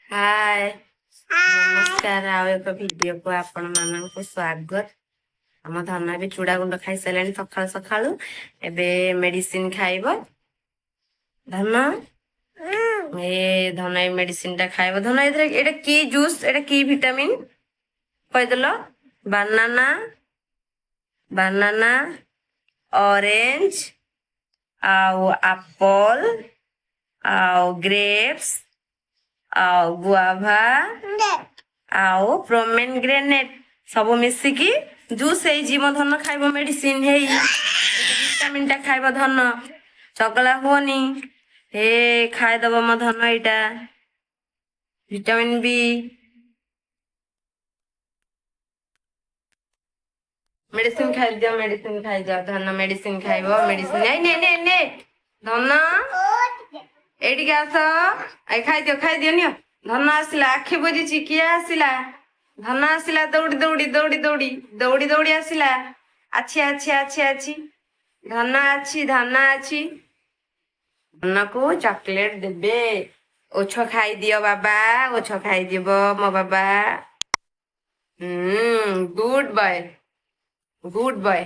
ହାଏ, ନମସ୍କାର। ଆଉ ଏକ ଭିଡିଓକୁ ଆପଣ ମାନଙ୍କୁ ସ୍ୱାଗତ। ଆମ ଧନ ଏବେ ଚୁଡ଼ା ଗୁଣ୍ଡ ଖାଇସାରିଲାଣି ସକାଳୁ ସକାଳୁ। ଏବେ ମେଡିସିନ ଖାଇବ ଧନ। ଏ ଧନ, ଏ ମେଡିସିନ ଟା ଖାଇବ ଧନ। ଏଥିରେ ଏଇଟା କି ଜୁସ୍, ଏଇଟା କି ଭିଟାମିନ କହିଦେଲ? ବାନାନା, ବାନାନା, ଅରେଞ୍ଜ ଆଉ ଆପଲ ଆଉ ଗ୍ରେପ୍ସ ଆଉ ଗୁଆଭା ଆଉ ପୋମେଗ୍ରାନେଟ୍ ସବୁ ମିଶିକି ଜୁସ୍ ହେଇଛି। ମୋ ଧନ ଖାଇବ ମେଡିସିନ। ହେଇ, ଭିଟାମିନ ଟା ଖାଇବ ଧନ। ଚଗଲା ହୁଅନି। ହେ, ଖାଇଦବ ମୋ ଧନ ଏଇଟା। ଭିଟାମିନ ବି ମେଡିସିନ ଖାଇଦିଅ, ମେଡିସିନ ଖାଇଦିଅ ଧନ। ମେଡିସିନ ଖାଇବ, ମେଡିସିନ। ନେ ନେ ନେ ଧନ, ଏଇଠିକି ଆସ। ଏଇ ଖାଇଦିଅ, ଖାଇଦିଅ, ନିଅ। ଧନ ଆସିଲା, ଆଖି ବୁଜିଛି। କିଏ ଆସିଲା? ଧନ ଆସିଲା ଦୌଡ଼ି ଦୌଡ଼ି, ଦୌଡ଼ି ଦୌଡ଼ି, ଦୌଡ଼ି ଦୌଡ଼ି ଆସିଲା। ଆଛି ଆଛି ଆଛି ଆଛି, ଧନ ଅଛି, ଧନ ଅଛି। ଧନକୁ ଚକୋଲେଟ ଦେବେ। ଓଛ ଖାଇଦିଅ ବାବା, ଓଛ ଖାଇଦିବ ମୋ ବାବା। ହୁଁ, ଗୁଡ ବୟ, ଗୁଡ ବୟ।